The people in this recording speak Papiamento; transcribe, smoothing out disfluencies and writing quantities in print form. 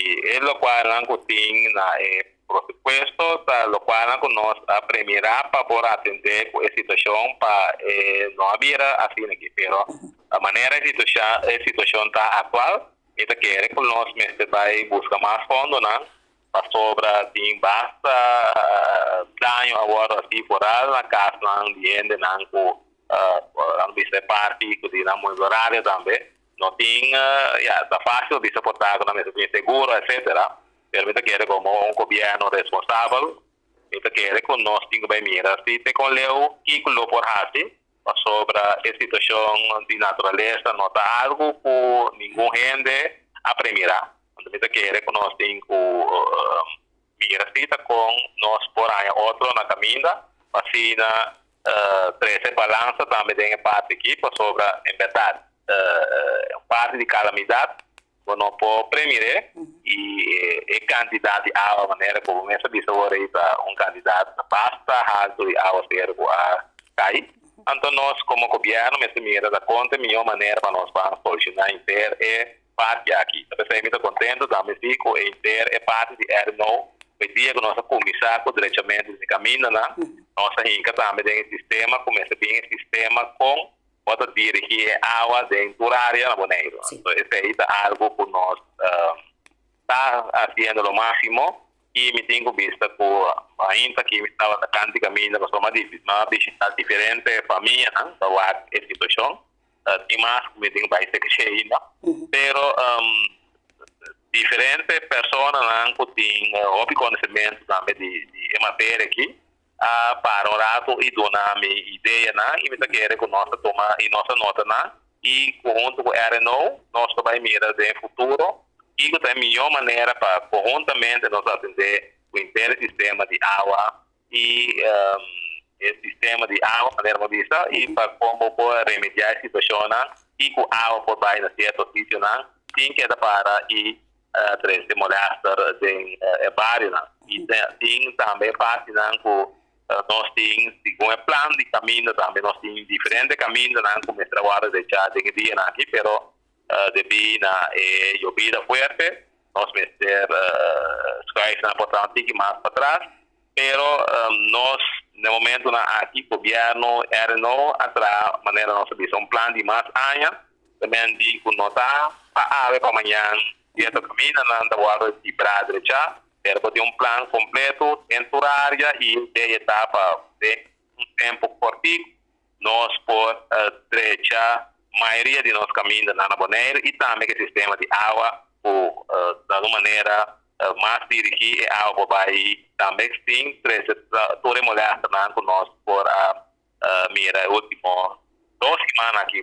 E lokual ku tin na e presupuesto ta lokual ku nos a premirá pa por atendé ku e situashon pa no bira asina aki, pero e manera e situashon ta aktual, mi ta kere ku nos mester bai buska mas fondo, no? Pasobra tin basta daño awor asina foral na kas nan di hende nan ku nan bisa parti ku di na horario tambe no tin ya ta fásil di soportá ku nan tin seguro, etc. Pero mi ta kere, komo un gobièrnu responsabel, mi ta kere ku nos tin ku bai mira si te kon leu kiko lo por hasi, pasobra e situashon di naturalesa no ta algu ku ningun hende a premirá. Anto mi ta kere ku nos tin ku mira si ta kon nos por haña otro na kaminda, asina trese balansa tambe den e parti aki, pasobra en berdat parti di kalamidat no por premirá e kantidat di awa, manera komo mi a bisa awor, ta un kantidat basta haltu di áwaseru ku a kai. Anto nos komo gobièrnu mester mira da kon ta mihó manera pa nos pa solushoná henter e parti aki. P'esei mi ta kontentu tambe si ku henter e parti di RNO, e dia ku nos a kuminsá ku drechamentu di kaminda, nos a hinka tambe den sistema, kuminsá bin sistema kon por dirigí awa den área na Boneiru. Anto, esei ta algu ku nos ta hasiendo lo máksimo i mi tin bista ku ainda ku mi tabata kant'i kaminda, ma m'a bishitá diferente famia, no? Pa e situashon. Tin mas ku mi tin bai ainda. Pero diferente personanan ku tin hopi konosementu tambe di materia aki a para un ratu i duna mi idea nan, i mi ta kere ku nos tuma i nos nota nan i huntu ku RNO nos bai mira den futuro i ku e mihó manera pa konhuntamente nos atendé e henter sistema di awa i e sistema di awa, manera mi a bisa, i pa kon por remediá e situashon i ku awa por bai na sierto sitio nan sin keda para i trese molèster den bario nan. I tin tambe parti nan ku nos tin segun e plan di kaminda tambe, nos tin diferente kaminda nan ku mester wòrdu drechá den dia nan aki, pero debí na yobida fuerte nos mester skuif nan por tantu mas pa atras, pero nos na momento nan aki, gobièrnu, RNO a traha, manera nos a bisa, un plan di mas aña tambe di ku no ta pa awe pa mañan sierto kaminda nan ta wòrdu kibrá, drechá, pero tin un plan kompleto den tur área i e etapa di un tempu kòrtiku nos por drecha mayoria di nos kaminda na Boneiru i tambe ku e sistema di awa ku di un manera mas dirigí e awa por bai tambe sin trese tur e molèster ku nos por a mira e último 2 siman aki.